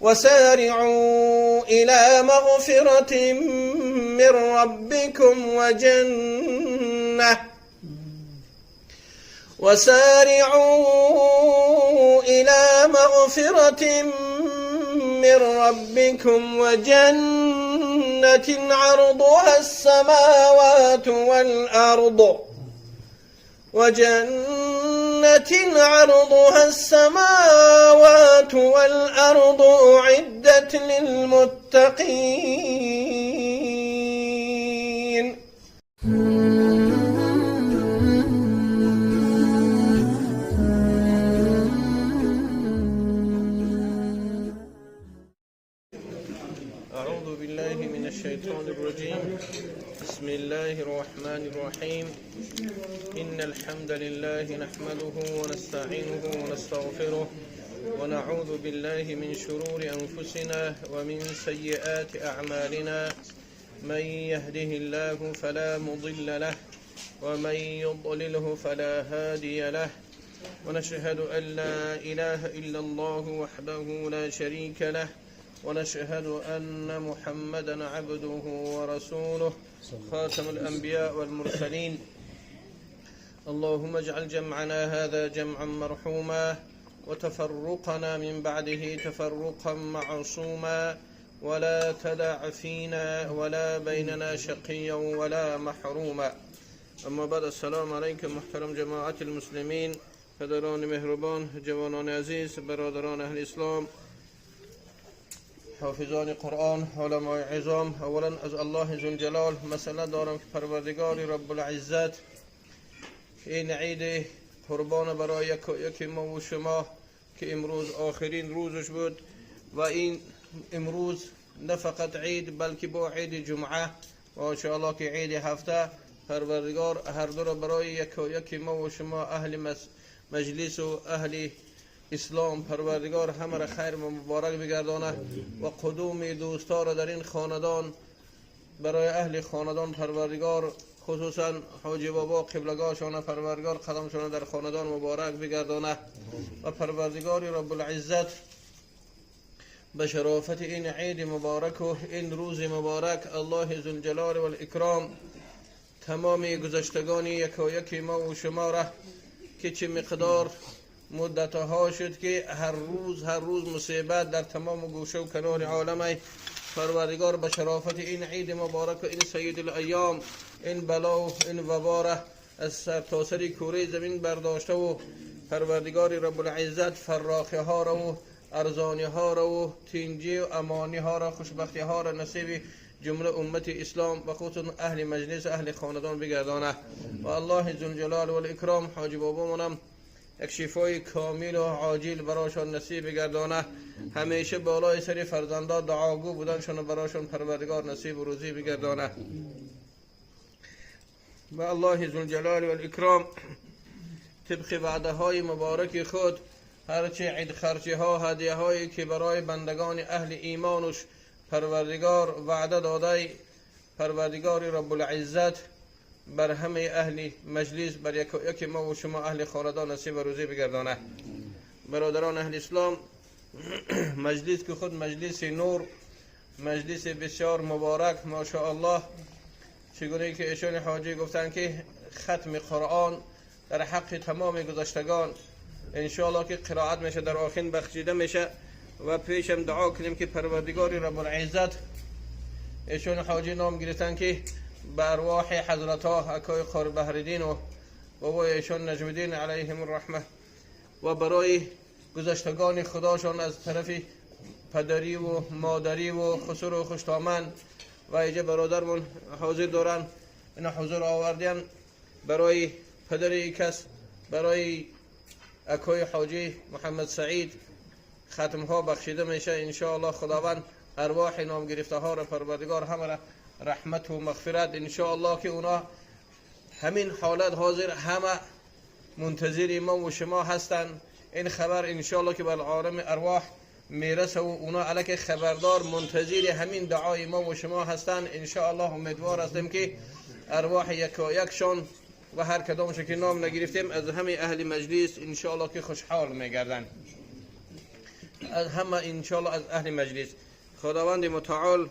وسارعوا إلى مغفرة من ربكم وجنة وسارعوا إلى مغفرة من ربكم وجنة عرضها السماوات والأرض وجنة عرضها السماوات والأرض أعدت للمتقين. أعوذ بالله من الشيطان الرجيم. بسم الله الرحمن الرحيم. إن الحمد لله نحمده ونستعينه ونستغفره ونعوذ بالله من شرور أنفسنا ومن سيئات أعمالنا. من يهده الله فلا مضل له ومن يضلله فلا هادي له. ونشهد أن لا إله إلا الله وحده لا شريك له ونشهد أن محمدا عبده ورسوله خاتم الأنبياء والمرسلين. اللهم اجعل جمعنا هذا جمعا مرحوما وتفرقنا من بعده تفرقا معصوما ولا تدع فينا ولا بيننا شقيا ولا محروما. اما بعد، السلام علیکم محترم جماعت المسلمین، پدران مهربان، جوانان عزیز، برادران اهل اسلام، حافظان قرآن، علمای عظام. اولا از الله ذوالجلال مسئله دارم که پروردگار رب العزت این عید قربان برای یک ما و شما که امروز آخرین روزش بود و این امروز نه فقط عید بلکه با عید جمعه و انشاءالله که عید هفته، پروردگار هر دو را برای یک ما و شما اهل مجلس و اهل اسلام پروردگار همه را خیر و مبارک بگردانه و قدوم دوستا را در این خاندان برای اهل خاندان پروردگار، خصوصا حاجی بابا قبلگاهشان، پروردگار قدمشان در خاندان مبارک بگردانه و پروردگار رب العزت به شرافت این عید مبارک و این روز مبارک الله ذوالجلال والاکرام تمام گذشتگان یک ما و شما را که چه مقدار مدتها شد که هر روز هر روز مصیبت در تمام گوشه و کنار عالم، پروردگار به شرافت این عید مبارک و این سید الایام این بلا و این وبا را از سرتاسر کره زمین برداشته و پروردگار رب العزت فراخی ها را و ارزانی ها را و تینجی و امانی ها را، خوشبختی ها را نصیب جمله امت اسلام و خصوصا اهل مجلس، اهل خاندان بگردانه و الله ذوالجلال والاکرام حاجی بابامونم یک شفای کامل و عاجل براشان نصیب بگردانه. همیشه بالای سر فرزندان دعاگو بودنشان براشان پروردگار نصیب و روزی بگردانه و الله ذوالجلال والاکرام طبق وعده های مبارک خود هرچه عید خرچی ها، هدیه هایی که برای بندگان اهل ایمانش پروردگار وعده داده، پروردگار رب العزت بر همه اهل مجلس، بر یک یک ما و شما اهل خاندان نصیب و روزی بگردانه. برادران اهل اسلام، مجلس که خود مجلس نور، مجلس بسیار مبارک، ماشاءالله، چگونه که ایشان حاجی گفتن که ختم قرآن در حق تمام گذشتگان انشاءالله که قرائت میشه، در آخر بخشیده میشه و پیشم دعا کنیم که پروردگار رب العزت ایشون حاجی نام گرفتن که به ارواح حضرت ها اکای قاری بحرالدین و بابای ایشان نجم علیهم الرحمه و برای گذشتگان خداشان از طرف پدری و مادری و خسر و خوشتامن و اینجا برادرمون حاضر دارن، اینا حضور آوردیم برای پدر کس، برای اکای حاجی محمد سعید ختم ها بخشیده میشه انشاءالله. خداوند ارواح نام گرفته ها را پروردگار همه را رحمت و مغفرت. انشاءالله که اونا همین حالت حاضر همه منتظر ما و شما هستند. این خبر انشاءالله که بر عالم ارواح میرسه و اونا الک خبردار منتظر همین دعای ما و شما هستند. انشاءالله امیدوار هستیم که ارواح یکا یکشان و هر کدامش که نام نگرفتیم از همه اهل مجلس انشاءالله که خوشحال میگردن. از همه انشالله از اهل مجلس. خداوند متعال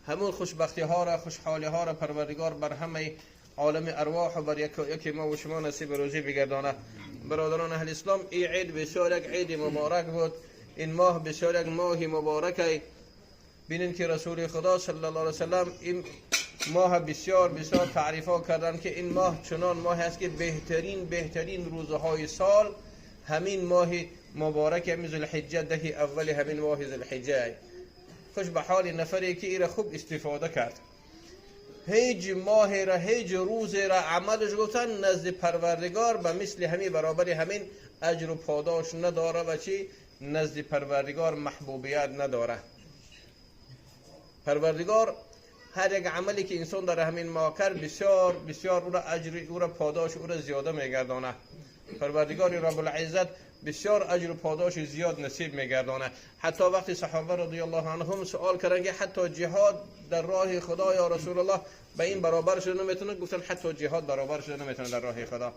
همون خوشبختی ها را، خوشحالی ها را پروردگار بر همه عالم ارواح و بر یکی ما و شما نصیب روزی بگردانه. برادران اهل اسلام، این عید بسیار یک عید مبارک بود. این ماه بسیار یک ماه مبارک. بینین که رسول خدا صلی الله علیه وسلم این ماه بسیار بسیار تعریف ها کردن که این ماه چنان ماه است که بهترین روزهای سال همین ماه مبارک همین ذوالحجه، دهی اول همین ماه ذوالحجه. خوش به حال نفری که ایره خوب استفاده کرد. هیچ ماه را، هیچ روز را عملش گفتن نزد پروردگار به مثل همین برابر همین اجر و پاداش نداره و چی نزد پروردگار محبوبیت نداره. پروردگار هر یک عملی که انسان در همین ماه کرد بسیار بسیار او را اجر، او را پاداش، او را زیاده میگردانه. پروردگار رب العزت بسیار اجر و پاداش زیاد نصیب میگردانه. حتی وقتی صحابه رضی الله عنهم سوال کردن که حتی جهاد در راه خدا یا رسول الله به این برابر شده نمیتونه، گفتن حتی جهاد برابر شده نمیتونه در راه خدا،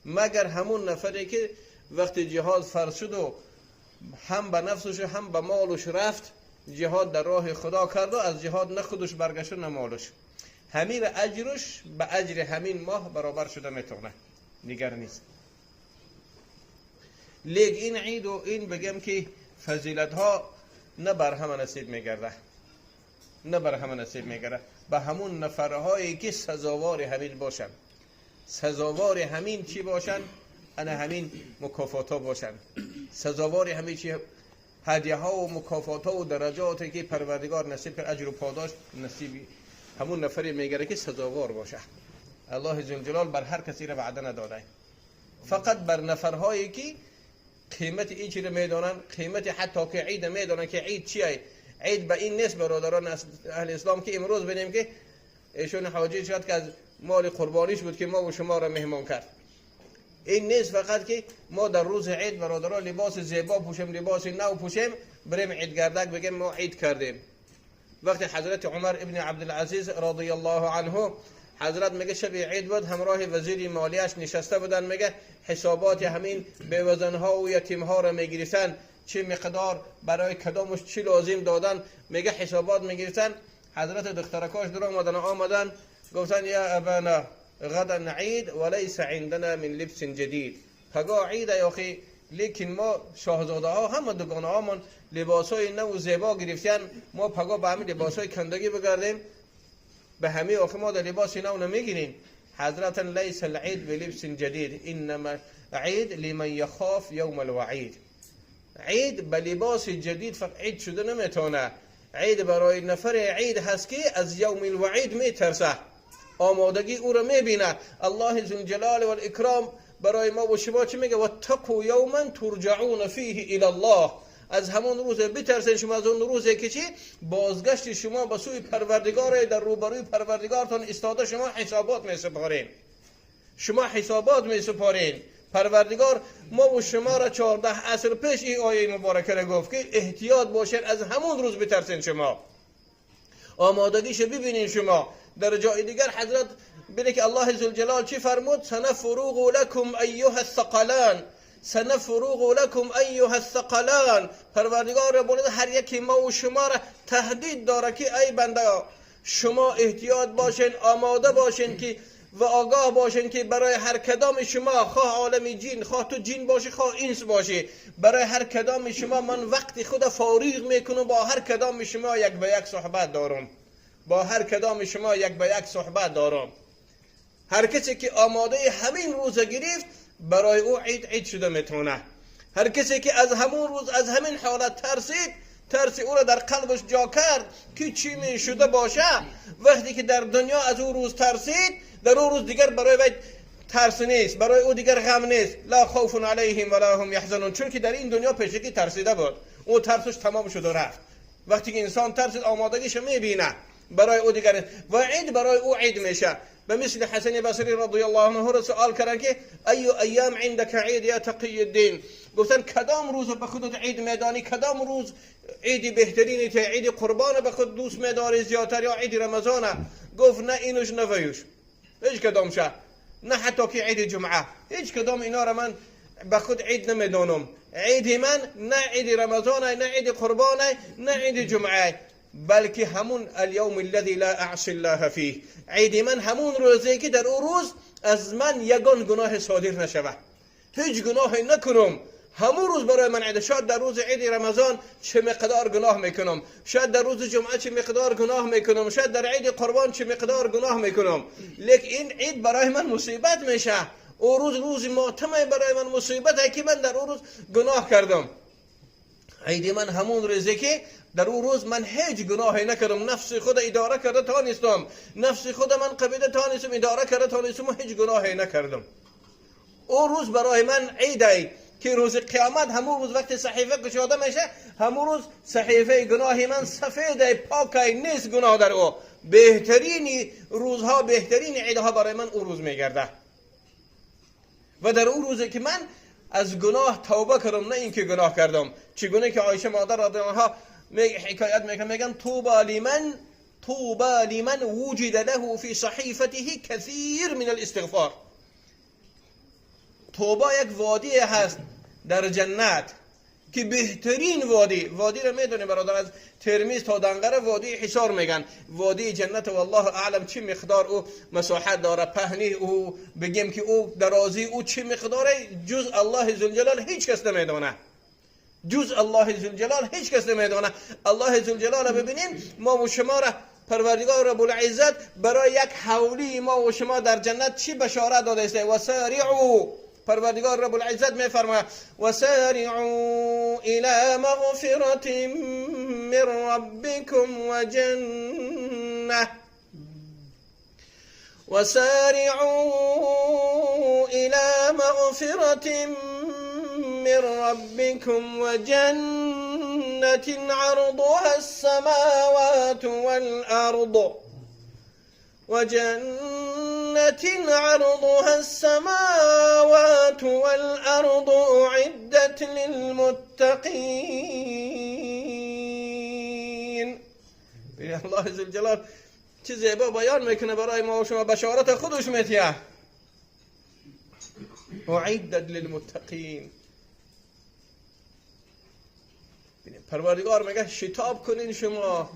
مگر همون نفری که وقتی جهاد فرض شد و هم به نفسش هم به مالش رفت جهاد در راه خدا کرد و از جهاد نه خودش برگشت نه مالش، همین اجرش به اجر همین ماه برابر شده میتونه، دیگر نیست. لیک این عید و این بگم که فضیلت ها نه بر همه نصیب میگرده، نه بر همه نصیب میگرده، به همون نفرهایی که سزاوار همین باشن، سزاوار همین چی باشن؟ انا همین مکافات ها باشن، سزاوار همین چی هدیه ها و مکافات ها و درجاتی که پروردگار نصیب کرد، اجر و پاداش نصیب همون نفری میگره که سزاوار باشه. الله جل بر هر کسی را وعده نداده، فقط بر نفرهایی که قیمت این چی رو میدانن، قیمت حتی که عید میدانن که عید چیه. عید به این نیست برادران اهل اسلام که امروز ببینیم که ایشون حاجی شد که از مال قربانیش بود که ما و شما را مهمان کرد. این نیست فقط که ما در روز عید برادران لباس زیبا پوشیم، لباس نو پوشیم، بریم عید گردک بگیم ما عید کردیم. وقتی حضرت عمر ابن عبدالعزیز رضی الله عنه، حضرت میگه شب عید بود، همراه وزیر مالیش نشسته بودن، میگه حسابات همین بیوزنها و یتیمها را میگرفتن، چه مقدار برای کدامش چی لازم دادن، میگه حسابات میگرفتن. حضرت دخترکاش در آمدن گفتن یا ابانا غدا عید وليس عندنا من لبس جدید. پگاه عید یا اخی، لیکن ما شاهزاده ها همه دگانه هامون لباس های نو و زیبا گرفتن، ما پگاه به همین لباس های کندگی بگردیم، به همه آخه ما در لباس نو نمیگیریم. حضرت لیس العید بلبس جدید، انما عید لمن یخاف یوم الوعید. عید به لباس جدید فقط عید شده نمیتونه، عید برای نفر عید هست که از یوم الوعید میترسه، آمادگی او رو میبینه. الله ذوالجلال والاکرام برای ما و شما چی میگه؟ واتقوا یوما ترجعون فیه الی الله. از همون روز بترسین شما، از اون روزی که چی؟ بازگشت شما به سوی پروردگار، در روبروی پروردگارتان ایستاده شما حسابات میسپارین، شما حسابات میسپارین. پروردگار ما و شما را 14 عصر پیش این آیه مبارکه را گفت که احتیاط باشین، از همون روز بترسین شما، آمادگیش ببینین شما. در جای دیگر حضرت بینه که الله ذوالجلال چی فرمود؟ سنفرغ لکم ایها الثقلان، سنفرغ لکم ایها الثقلان. پروردگار رب العزت هر یکی ما و شما را تهدید داره که ای بنده شما احتیاط باشین، آماده باشین که و آگاه باشین که برای هر کدام شما، خواه عالم جین، خواه تو جین باشی، خواه انس باشی، برای هر کدام شما من وقت خود فارغ میکنم، با هر کدام شما یک به یک صحبت دارم، با هر کدام شما یک به یک صحبت دارم. هر کسی که آماده همین روز گرفت برای او عید عید شده میتونه. هر کسی که از همون روز از همین حالت ترسید، ترس او را در قلبش جا کرد که چی می شده باشه، وقتی که در دنیا از او روز ترسید، در او روز دیگر برای وی ترس نیست، برای او دیگر غم نیست. لا خوف علیهم ولا هم یحزنون، چون که در این دنیا پیشکی ترسیده بود، او ترسش تمام شد و رفت. وقتی که انسان ترسید آمادگیش میبینه، برای او دیگر و عید برای او عید میشه. به مثل حسن بصری رضی الله عنه را سوال کردن که ای ایام عندك عید یا تقی الدین، گفتن کدام روز به خودت عید میدانی، کدام روز عید بهترینی ته، عید قربان به خود دوست میداری زیادتر یا عید رمضان؟ گفت نه اینوش نه ویوش، هیچ کدام شه، نه حتی که عید جمعه، هیچ کدام اینا را من به خود عید نمیدانم. عید من نه عید رمضان، نه عید قربان، نه عید جمعه، بلکه همون الیوم الذی لا اعصی الله فیه. عید من همون روزی که در او روز از من یگان گناه صادر نشود، هیچ گناهی نکنم. همون روز برای من عید. شاید در روز عید رمضان چه مقدار گناه میکنم، شاید در روز جمعه چه مقدار گناه میکنم، شاید در عید قربان چه مقدار گناه میکنم، لیکن این عید برای من مصیبت میشه. او روز روز ماتم برای من مصیبت که من در او روز گناه کردم. عید من همون روزی که در او روز من هیچ گناهی نکردم، نفس خود اداره کرده تانستم، نفس خود من قبیله تانستم، اداره کرده تانستم و هیچ گناهی نکردم. او روز برای من عیده که روز قیامت همون روز وقتی صحیفه گشاده میشه، همون روز صحیفه گناه من سفید پاک نیست گناه در او. بهترین روزها، بهترین عیدها برای من او روز میگرده. و در او روزی که من از گناه توبه کردم، نه اینکه گناه کردم. چگونه که عایشه مادر رضی الله عنها حکایت میکنه، میگن طوبى لمن وجد له فی صحیفته کثیر من الاستغفار. توبه یک وادی هست در جنت که بهترین وادی، وادی رو میدونی برادر، از ترمیز تا دنقره وادی حصار میگن، وادی جنت. والله اعلم چه مقدار او مساحت داره، پهنی او بگیم که او درازی او چه مقداره، جز الله ذوالجلال هیچ کس نمیدونه، جز الله ذوالجلال هیچ کس نمیدونه. الله ذوالجلال ببینیم ما و شما را پروردگار رب العزت برای یک حولی ما و شما در جنت چی بشارت داده است. و سارعوا، پروردگار رب العزت میفرماید و سارعوا الى مغفرة من ربكم وجنة، وسارعوا إلى مغفرة من ربكم وجنة عرضها السماوات والأرض، وجنة عرضها السماوات والأرض أعدت للمتقين. الله ذوالجلال چه زیبا بیان میکنه برای ما و شما، بشارت خودش میتیه. اعدت للمتقین. پروردگار میگه شتاب کنین شما،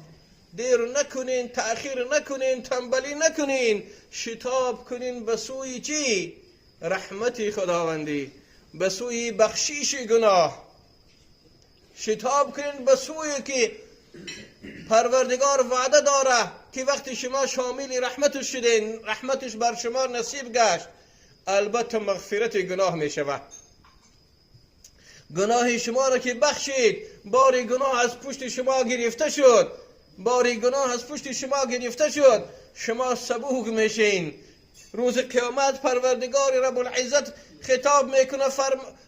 دیر نکنین، تأخیر نکنین، تنبلی نکنین، شتاب کنین به سوی چی؟ رحمت خداوندی، به سوی بخشیش گناه. شتاب کنین به سوی که پروردگار وعده داره که وقتی شما شامل رحمتش شدین، رحمتش بر شما نصیب گشت، البته مغفرت گناه می شود. گناه شما را که بخشید، باری گناه از پشت شما گرفته شد، باری گناه از پشت شما گرفته شد، شما سبوک میشین. روز قیامت پروردگار رب العزت خطاب میکنه،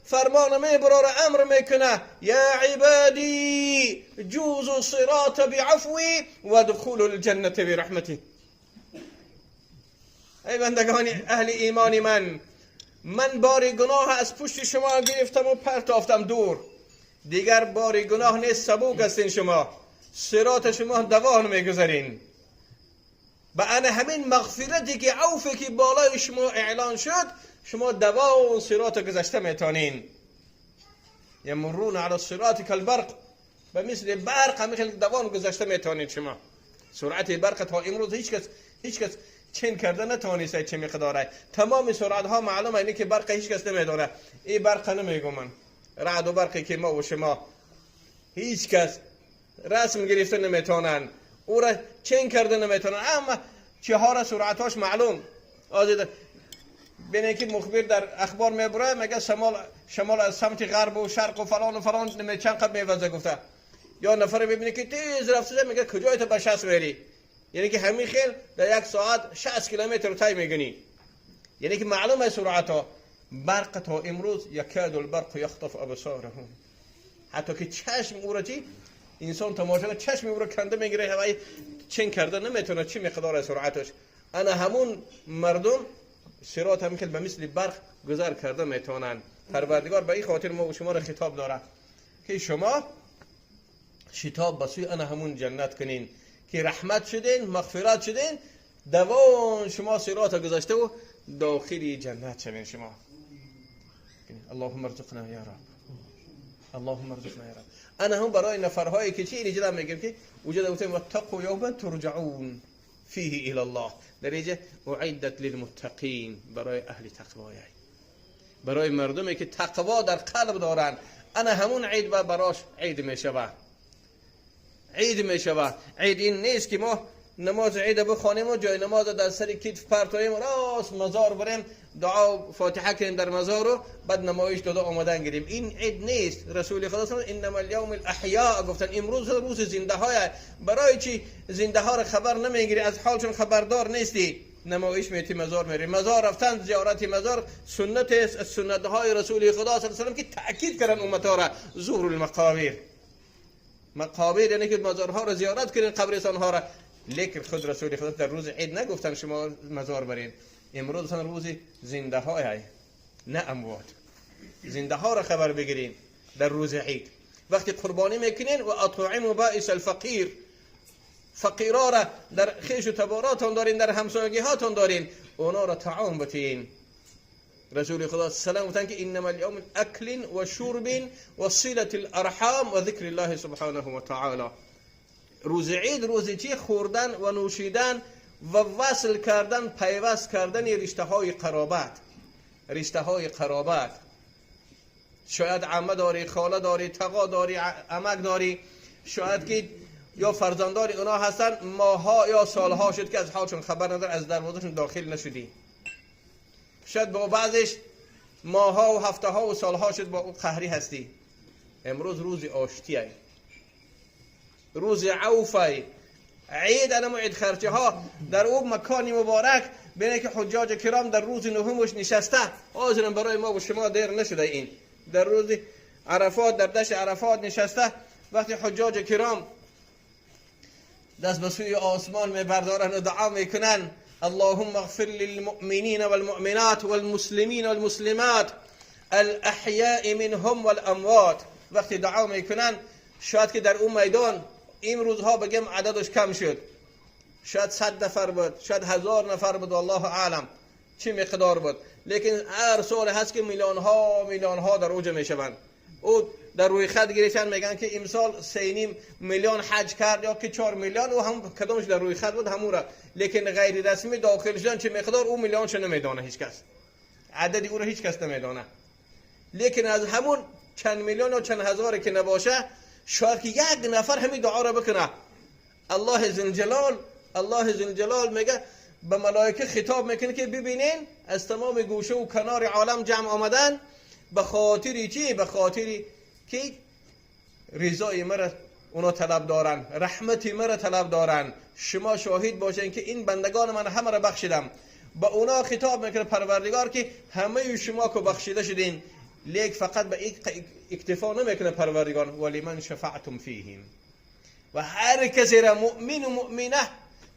فرمان میبراره، امر میکنه یا عبادی جوزوا الصراط بعفوی وادخلوا الجنة برحمتی. ای بندگان اهل ایمان من، من بار گناه از پشت شما گرفتم و پرتافتم دور، دیگر بار گناه نیست، سبوک هستین شما، صراط شما دوان میگذرین. به ان همین مغفرتی که عفوی که بالای شما اعلان شد، شما دوان صراط گذشته میتونین. یمرون علی الصراط کالبرق، به مثل برق همین خیلی دوان گذشته میتونین شما. سرعت برق تا امروز هیچ کس چین کرده نتونسته چه مقداره. تمام سرعت ها معلومه، اینه که برق هیچ کس نمیدونه. این برق نمیگم من، رعد و برقی که ما و شما هیچ کس رسم گرفته نمیتونن، او را چین کرده نمیتونن، اما چهار سرعتاش معلوم. آزاد بینه که مخبر در اخبار میبره میگه شمال از سمت غرب و شرق و فلان و فلان چند قد میوزه گفته. یا نفر ببینه که تیز رفته میگه کجای تو به 60 میری، یعنی که همین خیل در یک ساعت 60 کیلومتر طی میگنی، یعنی که معلومه سرعت ها. برق تا امروز یکاد البرق یخطف ابصارهم، حتی که چشم او را چی انسان تماشا چشم او را کنده میگیره، هوای چین کرده نمیتونه چی مقدار سرعتش. انا همون مردم صراط هم که به مثل برق گذر کرده میتونن. پروردگار به این خاطر ما و شما را خطاب داره که شما شتاب به سوی انا همون جنت کنین که رحمت شدین، مغفرت شدین، دوان شما صراط گذشته و داخلی جنت شوین شما. اللهم ارزقنا یا رب. اللهم ارزقنا یا رب. انا هم برای نفرهایی که چی اینجا میگم که وجد گفتیم واتقوا یوما ترجعون فیه الی الله، در اینجا اعدت للمتقین، برای اهل تقوای، برای مردمی که تقوا در قلب دارن. انا همون عید و براش عید میشوه، عید میشوه. عید این نیست که ما نماز عید بخوانیم و جای نماز در سر کتف پرتاییم راست مزار بریم دعا فاتحه کنیم در مزار و بعد نمایش داده آمدن گیریم. این عید نیست. رسول خدا صلی الله انما الیوم الاحیاء گفتن امروز روز زنده های. برای چی زنده ها را خبر نمیگیری، از حالشون خبردار نیستی، نمایش میتی مزار میری. مزار رفتن زیارت مزار سنت است از سنت های رسول خدا صلی الله علیه و سلم که تاکید کردن امت ها را زور المقابر. مقابر یعنی که مزارها را زیارت کنین، قبرستان ها را. لیکن خود رسول خدا در روز عید نگفتن شما مزار برین. امروز روز زنده های، نه اموات. زنده ها را خبر بگیرین در روز عید. وقتی قربانی میکنین و اطعموا بائس الفقیر، فقیرا را در خیش و تباراتان دارین، در همسایگی هاتان دارین، اونا را طعام بتین. رسول خدا سلام گفتن که انما الیوم اکل و شرب و صلة الارحام و ذکر الله سبحانه و تعالی. روز عید روز چی؟ خوردن و نوشیدن و وصل کردن، پیوست کردن رشته های قرابت. رشته های قرابت. شاید عمه داری، خاله داری، تقا داری، عمک داری، شاید که یا فرزندار اونا هستن، ماها یا سالها شد که از حالشون خبر ندار، از دروازهشون داخل نشدی. شاید با بعضش ماها و هفته ها و سالها شد با او قهری هستی. امروز روز آشتیه، روز عوفه، عید. انمو عید خرچه ها در او مکان مبارک بینه که حجاج کرام در روز نهمش نشسته. حاضرم برای ما و شما دیر نشده. این در روز عرفات، در دشت عرفات نشسته. وقتی حجاج کرام دست به سوی آسمان میبردارن و دعا میکنن، اللهم اغفر للمؤمنین والمؤمنات والمسلمین والمسلمات الاحیاء منهم والاموات. وقتی دعا میکنن شاید که در اون میدان این روزها بگم عددش کم شد، شاید 100 نفر بود، شاید 1000 نفر بود، والله اعلم چه مقدار بود، لیکن هر سال هست که میلیون ها میلیون ها در اوج میشوند. او در روی خط گرفتن میگن که امسال 3.5 میلیون حج کرد یا که 4 میلیون، او هم کدامش در روی خط بود همون را، لیکن غیر رسمی داخل شدن چه مقدار او میلیون نمیدانه هیچ کس، عددی او را هیچ کس نمیدانه. لیکن از همون چند میلیون و چند هزار که نباشه، شاید که یک نفر همین دعا را بکنه. الله ذوالجلال، الله ذوالجلال میگه به ملائکه خطاب میکنه که ببینین از تمام گوشه و کنار عالم جمع آمدن، به خاطر چی؟ به خاطر که رضای مرا اونا طلب دارن، رحمت مرا طلب دارن. شما شاهد باشین که این بندگان من همه را بخشیدم. با اونا خطاب میکنه پروردگار که همه شما که بخشیده شدین، لیک فقط به اکتفا نمیکنه پروردگار، ولی من شفعتم فیهم. و هر کسی را مؤمن و مؤمنه،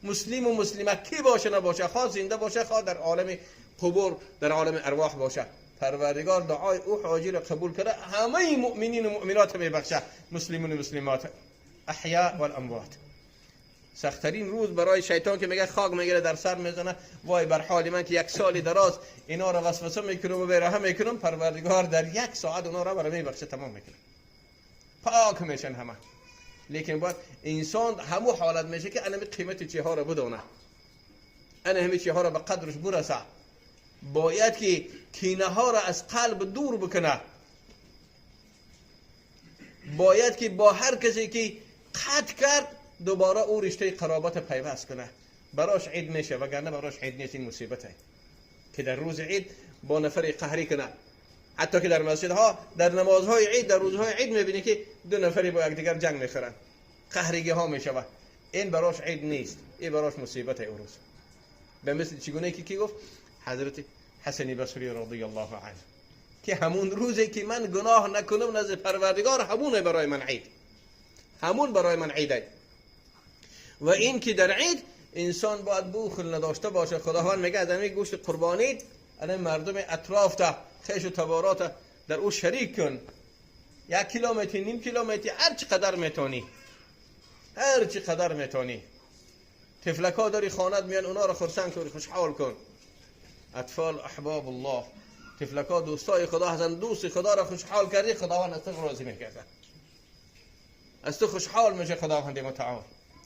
مسلم و مسلمه، کی باشه نباشه، خواه زنده باشه خواه در عالم قبور در عالم ارواح باشه، پروردگار دعای او حاجی را قبول کرده، همه مؤمنین و مؤمنات میبخشه، مسلمین و مسلمات، احیاء و الاموات. سختترین روز برای شیطان که میگه خاک میگیره در سر میزنه، وای بر حال من که یک سالی دراز اینا را وسوسه میکنم و بیراه میکنم، پروردگار در یک ساعت اونا را برای میبخشه، تمام میکنه، پاک میشن همه. لیکن باید انسان همو حالت میشه که انا قیمت چیها را بدونه، انا همه چیها را به قدرش برسه. باید که کینه ها را از قلب دور بکنه، باید که با هر کسی که قطع کرد دوباره او رشته قرابت پیوست کنه، براش عید میشه، وگرنه براش عید نیست. این مصیبته که در روز عید با نفر قهری کنه. حتی که در مسجدها در نمازهای عید در روزهای عید میبینی که دو نفری با یکدیگر جنگ میخورن، قهرگی ها میشوه. این براش عید نیست، این براش مصیبته او روز. به مثل چگونه که کی گفت؟ حضرت حسن بصری رضی الله عنه که همون روزی که من گناه نکنم نزد پروردگار، همون برای من عید، همون برای من عیده. و این که در عید انسان باید بخل نداشته باشه. خداوند میگه از همین گوشت قربانیت الان مردم اطراف تا خیش و تبارات در او شریک کن، 1 کیلومتر، نیم کیلومتر، هر چی قدر میتونی، هر چی قدر میتونی. طفلکا داری خانت میان، اونا رو خرسند کن، خوشحال کن. اطفال احباب الله، طفلکا دوستای خدا هستن. دوست خدا را خوشحال کردی، خداوند از تو راضی میگرده، از تو خوشحال میشه خداوند متعال.